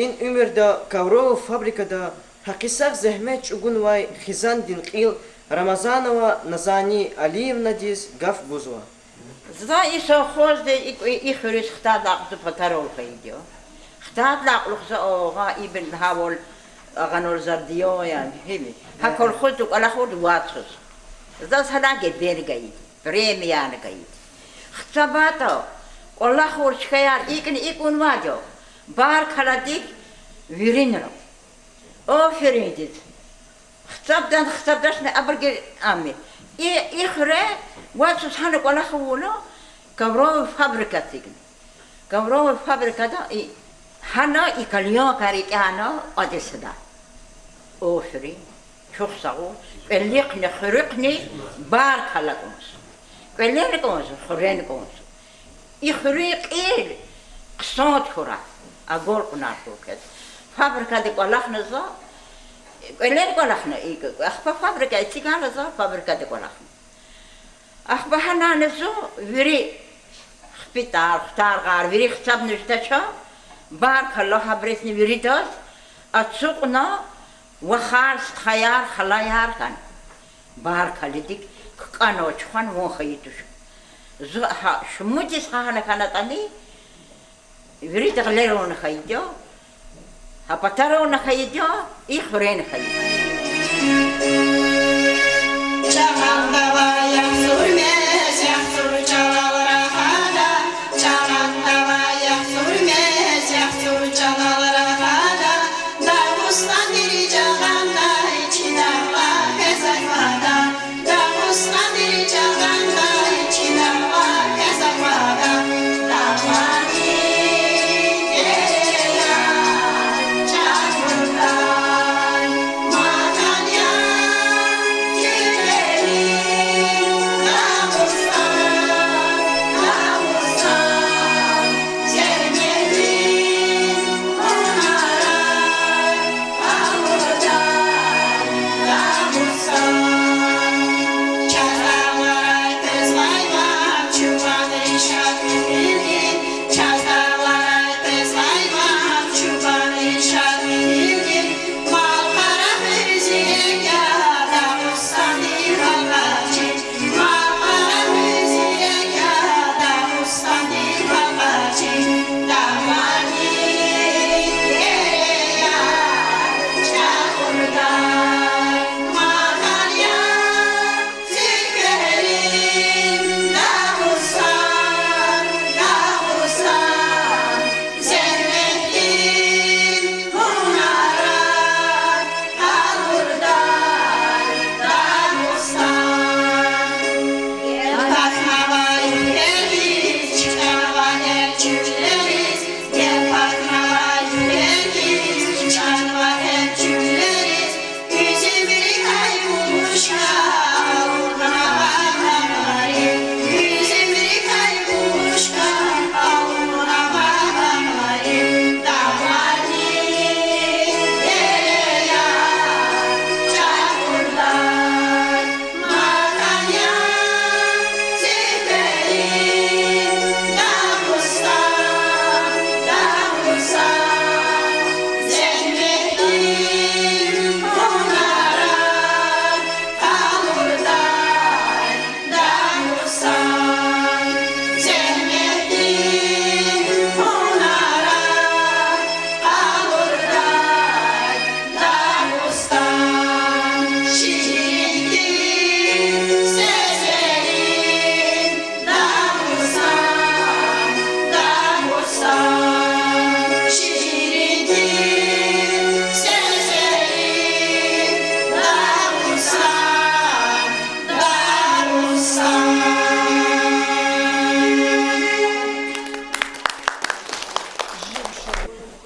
Ин уьмуьрда ковровый фабрикада гьакъисагъ зегьмет чӀугунвай хизандин кьил Рамазанова Назани Алиевнадиз гаф гузва. За и совхозда и, и хуьруьз хтайдалай кьулухъ патарал хьайиди я. Хтайдалай кьулухъ за огъа ибур гьавал агъанал зардио я, гьими. Гьа колхозда кӀвалахурди вацӀуз. Заз гьанай гедер гайиди, премияр гайиди. ХцабатӀа, кӀвалахур чкаяр икӀни икӀ авунвайди я. Баркалладик виринра. Афериндиз. Хцабдан, хцабдачни абур гила ами. И, и хуьре вацӀуз гьана кӀвалах авуна, ковровый фабрика эцигна. Ковровый фабрикада и, гьана и кальянкаяр икӀяна кьвад йисада. Аферин, чухсагъ хьуй, кӀвалихъни, хуьруьхъни баркалла кӀанзава. КӀвалера кӀанзава, хуьрера кӀанзава. И хуьруьн кьил хъсан хьурай, агалкьунар хьуй квез. Фабрикада кӀвалахна за, кӀвалера кӀвалахна, и, ахпа фабрика эцигайла за фабрикада кӀвалахна. Ахпа гьанани зун вири хпитӀар, хтаргъар, вири хцаб нуждач, баркалла гьабурузни виридаз, ацукьна вахар, стхаяр, халаяр хьана. Баркалладик ккӀанва чухван ван хьайи туш. Зун гьа шумуд йис гьана хьанатӀани, вирида гъилерални хьайиди я, гьа патарални хьайиди я, и хуьрени хьайиди я.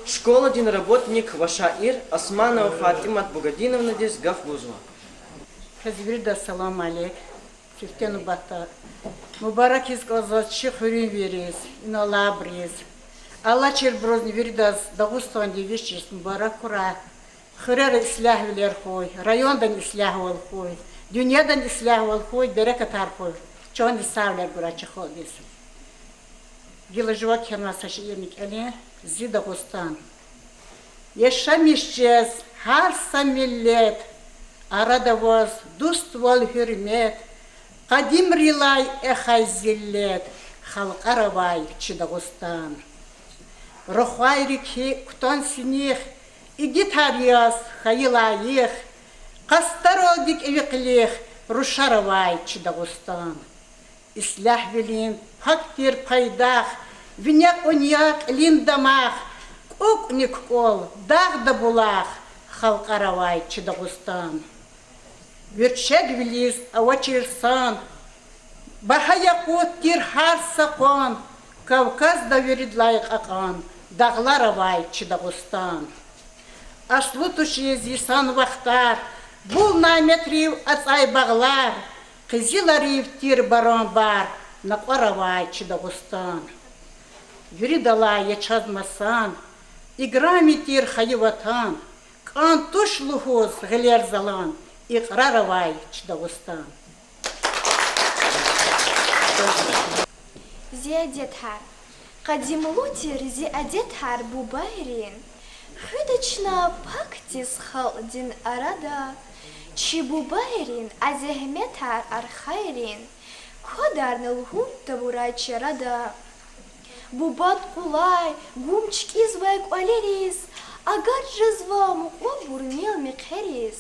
Школадин работник ва шаир Османова ФатӀимат Бугадиновнадиз гаф гузва. Квез виридаз салам алейк. Сифте нубатда мубаракиз кӀанзава чи хуьруьнвийриз, ина алайбуруз. Аллачирбурузни виридаз Дагъустандин виш йис мубарак хьурай. Хуьрера ислягьвилер хьуй, райондани ислягьвал хьуй, дуьньядани ислягьвал хьуй, берекатар хьуй. Чандин сагъвилер гурай чи халкьдиз. Гила жува кхьенвай са шиирни кӀелин, Зи Дагъустан. Яшамиш жез гьар са миллет, арада аваз дуствал, гьуьрмет, къадимрилай эхай зиллет, халкьар авай чи Дагъустан. Рухвайрик кутан синих, игитар яз хьайи лайих, къастаралди кӀеви къилих, рушар авай чи Дагъустан. Ислягьвилин пак тир пайдах, вине кьуня кьилин дамах, кӀукӀни кукӀвал, дагъда булах, халкьар авай чи Дагъустан. ВерчӀевилиз авачир сан, багьа-якъут тир гьар са къван, Кавказда виридалай кьакьан, дагълар авай чи Дагъустан. Аслу тушиз йисан вахтар, бул Няметрив ацӀай багълар, къизиларив тир барамбар, накьвар авай чи Дагъустан. Виридалай я чаз масан, играми тир хайи Ватан, кӀан туш лугьуз гъилер залан, икьрар авай чи Дагъустан. Зи адетар. Къадимлу тир зи адетар бубайрин, хуьда чна пакдиз халкьдин арада, чи бубайрин а зегьметар архайрин, квадарна лугьун тавурай чарада. Бубад къулай гум чкӀизвай кӀвалериз, агат жезва мукьвабур нел мехъериз.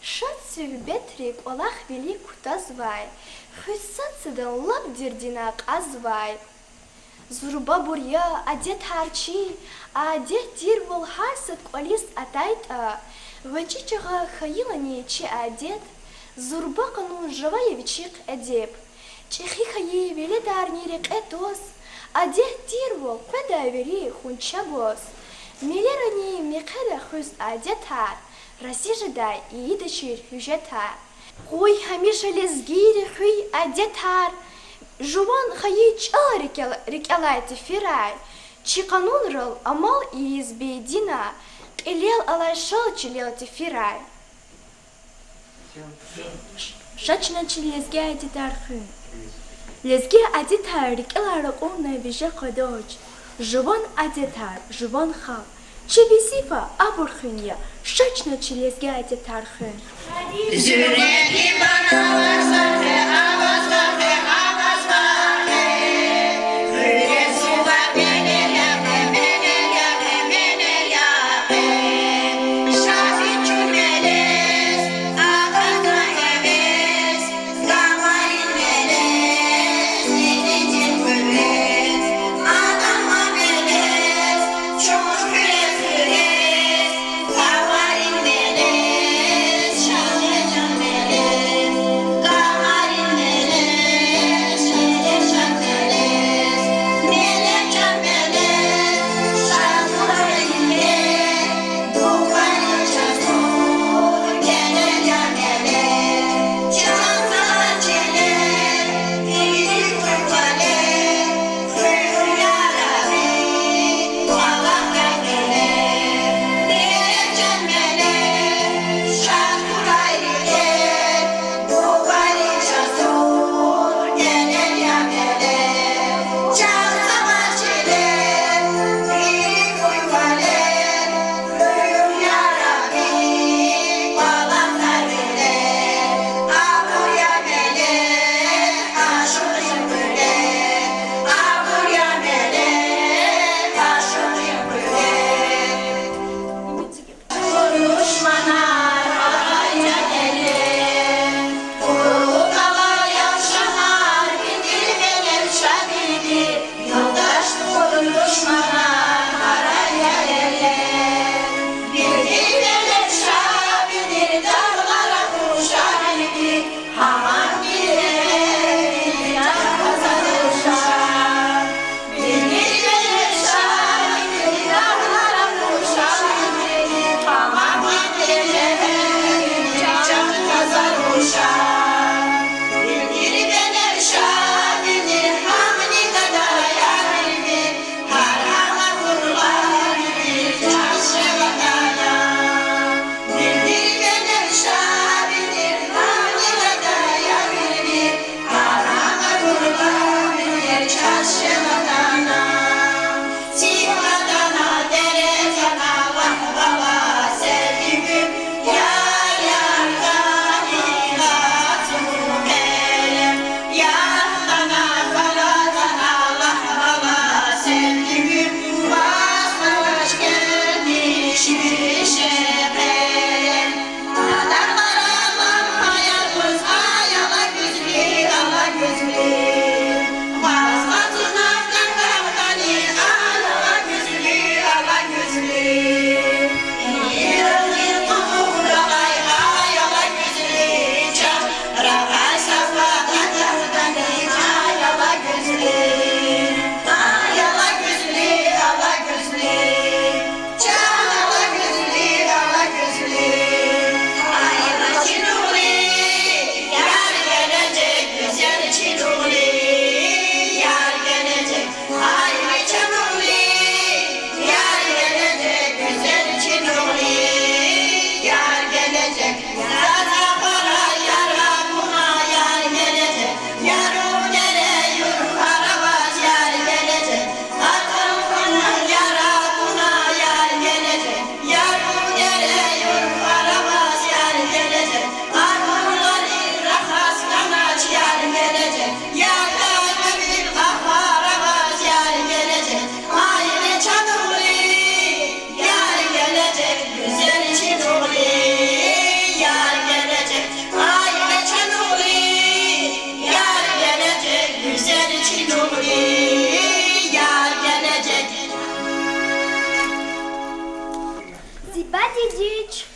Шад суьгьбетри кӀвалахвилик кутазвай, хуьз сад-садан лап дердина кьазвай. Зурбабур я адетар чи, адет тирвал гьар сад кӀвализ атайтӀа, гъвечӀи чагъа хьайилани чи адет, зурба къанун жавай вичихъ эдеб. ЧӀехи хьайи веледарни рекье тваз, адет тирвал къведай вири хьун чагваз. Мелерани мехъера хуьз адетар, рази жедай ийидачир гьуьжетар. Къуй гьамиша лезгийри хуьй адетар, жуван хайи чӀал рикӀел-, рикӀелай тефирай, чи къанунрал амал ийиз бедина, кьилел алай шал чилел тефирай. Ша чна чи лезги адетар хуьн. Лезги адетар рикӀелай ракьурна виже къведач. Жуван адетар, жуван халкь. Чи везифа абур хуьн я, ша чна чи лезги адетар хуьн.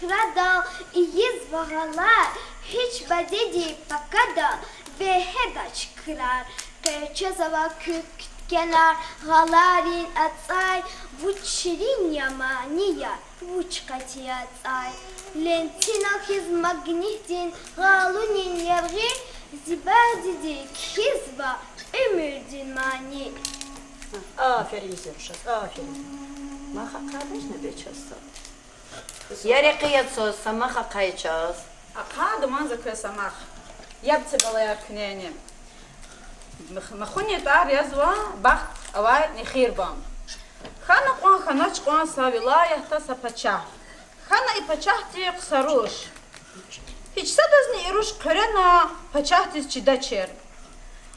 Крадал ийизва гъалар, гьич бадеди пакада вегьедач крар. Къе чаз ава куь куьткенар, гъаларин ацӀай, вуч ширин я манияр, вуч къати ацӀай. Лентинал хьиз магнитдин гъалунин яргъи, зи бадеди кхьизва уьмуьрдин мани. Аферин зи рушаз, аферин. Мах ахъайдачни бес чаз са? Я рекьи я цаз, са мах ахъая чаз. Ахъайда ман за квез са мах. Яб це, балаяр, куьнени. Мах-, махунин тӀвар язва Бахт авай нехирбан. Хьана кьван, хьанач кьван са вилаятда са пачагь. Хьана и пачагьди хъсан руш. Гьич садазни и руш хъуьрена пачагьдиз чидачир.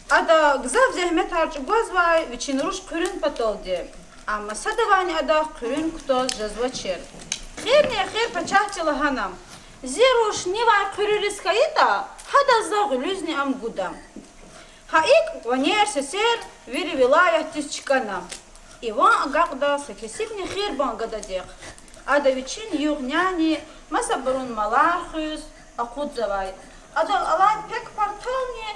Ада гзаф зегьметар чӀугвазвай вичин руш хъуьруьн паталди. Амма садавайни адахъ хъуьруьн кутаз жезвачир. Эхирни эхир пачагьди лагьана: Зи руш нивай хъуьруьриз хьайитӀа, гьадаз за гъуьлуьзни ам гуда. Гьа икӀ ванер-сесер вири вилаятдиз чкӀана. И ван агакьда са кесиб нехирбан гададихъ. Ада вичин югъ-няни масабурун малар хуьз акъудзавай. Адал алай пек партални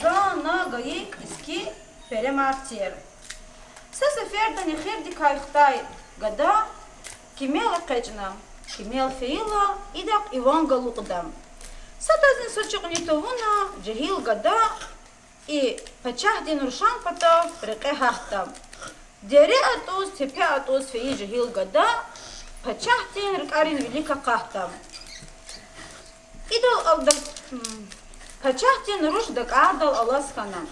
зан-на гайи иски перемар тир. Са сеферда нехирдикай хтай гада кимел экъечӀна. Кимел фейила, идахъ и ван галукьда. Садазни са ачухни тавуна, жегьил гада и пачагьдин рушан патав рекье гьатда. Дере атӀуз, тепе атӀуз фейи жегьил гада пачагьдин рикӀарин вилик акъатда. Идал алда, м, пачагьдин руш дакӀардал алаз хьана.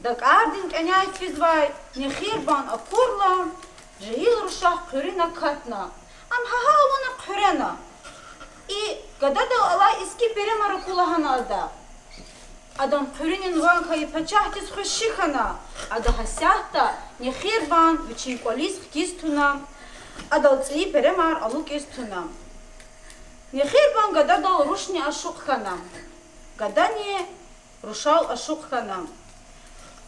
ДакӀардин кӀаняй физвай нехирбан акурла, жегьил рушахъ хъуьруьн акатна. Ам гьа-гьа авуна хъуьрена. И гададал алай иски перемар аку лагьана ада. Адан хъуьруьнин ван хьайи пачагьдиз хвеши хьана. Ада гьасятда нехирбан вичин кӀвализ хкиз туна, адал цӀийи перемар алукӀиз туна. Нехирбан гададал рушни ашукь хьана, гадани рушал ашукь хьана.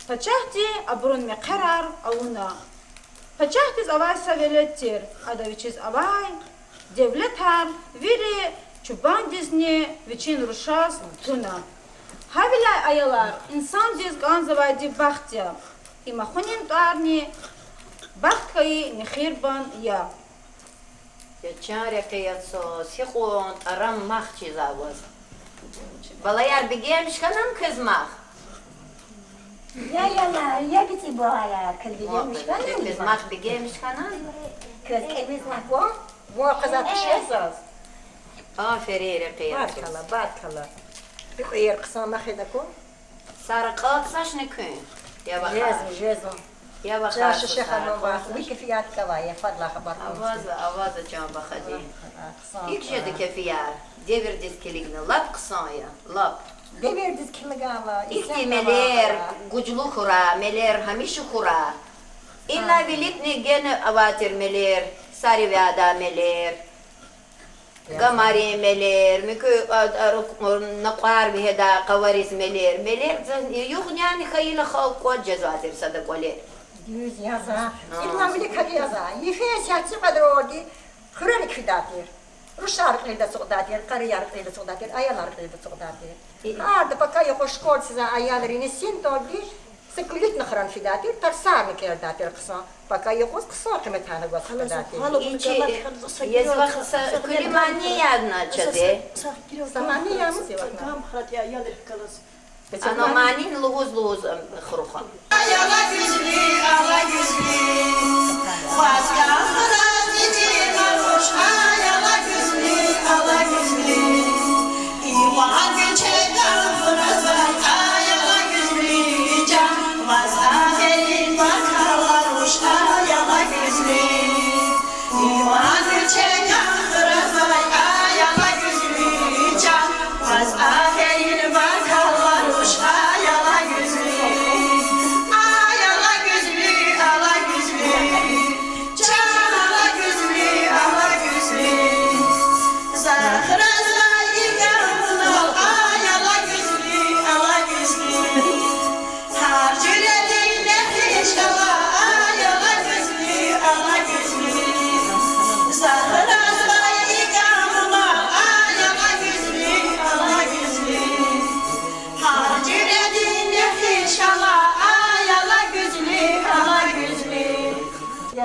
Пачагьди абурун мехъерар авуна. Пачагьдиз авай са велед тир, ада вичиз авай девлетар вири чубандизни вичин рушаз туна. Гьавиляй аялар инсандиз кӀанзавайди бахт я. И махунин тӀварни бахт хьайи нехирбан я. Я чан рекье я цаз, гьикьван тӀарам мах чизвай ваз. Балаяр, бегенмиш хьанани квез мах? Я, я, я, я, бицӀи балаяр, квез бегенмиш хьанани? Квез мах бегенмиш хьанани? Квез кӀевиз мах гва, вун къаза тушир заз. Аферин, рекье я цаз. Баркалла, баркалла. РикӀуьр хъсан мах ийида кван. Сара кьатзавачни куьн? Я ваха. Жезва, жезва. Я ваха, Шуша ханум, вахъ ви кефият квай, я фадлай хабар кьун. Авазва, авазва, чан бахади. Хъсан. ГьикӀ жеда кефияр? Девирдиз килигна лап хъсан я, лап. Девирдиз килигайла, ихьтин мелер гужлу хьурай, мелер гьамиша хьурай. Инлай виликни гена авай тир мелер, саривайда мелер. Гамарин мелер, муькуь, а, а, ру-, накьвар вегьедай къавариз мелер, мелер за-, югъ-няни хьайила халкь кӀватӀ жезвай тир сада кӀвале. Дуьз я за. Инлай вилик килигзава. Йифен сятци кьадралди хуьрерик фидай тир. Рушар кьилди ацукьдай тир, къарияр кьилди ацукьдай тир, аялар кьилди ацукьдай тир. Гьарда пака-юкъуз школадиз физвай аялрини синталди са куьлуьтна хран фидай тир, тарсарни кӀелдай тир хъсан. Пака-юкъуз хъсан къиметарна гваз хкведай тир. Ичи, езва хъсан, куьлуь мани яна чаз? Са мани янмаз ивахна. Ана манини лугьуз-лугьуз, ам, хруха.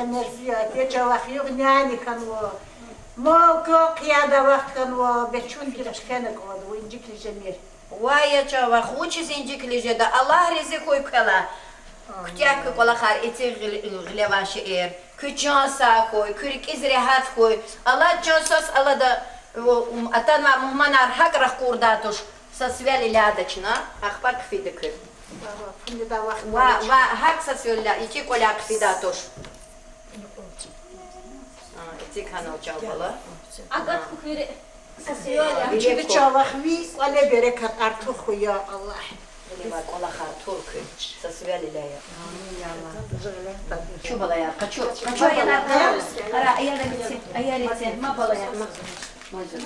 Мерзият, я чан вах, югъ няни хьанва. Мал-кал хъиядай вахт хьанва, бес чун гила хъфена кӀанда, вун инжиклу жемир. Вай, я чан вах, вучиз инжиклу жеда, Аллагь рази хьуй квелай. Куьтягь куь кӀвалахар, эциг гъил-, гъилевай шейэр. Куь чан сагъ хьуй, куь рикӀиз регьят хьуй. Алад чан свас алада, атанвай мугьманар гьакӀ рахкурдай туш, са сивел илягьда чна, ахпа хъфида куьн. Ва, ва, гьакӀ са сивел иля, ичи кӀваляй хъфидай туш. А, эциг хьанал чан бала. Агат хьухь вири са сивел иля. Чиди чан вах, ви кӀвале берекат артух хьуй, я Аллагь. Вири ва кӀвалахар артур куьн, са сивел иля, я. Чу, балаяр, къачу, къачу, аялар, къачу. Ара, аялар, ици, аялар, ици, ма, балаяр, ма. Ма зур.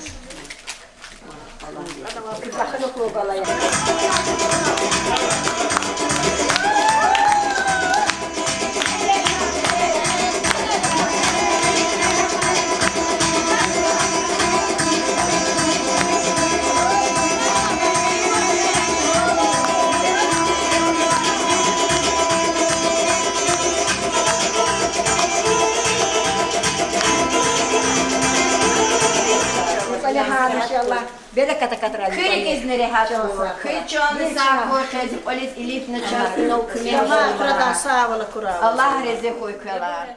Берекат акатрай. Куь рикӀизни регьят хьуй, куь чанни сагъ хьуй, къе зи кӀвализ илифна чаз инал куьмек. Аллагь рази хьуй квелай.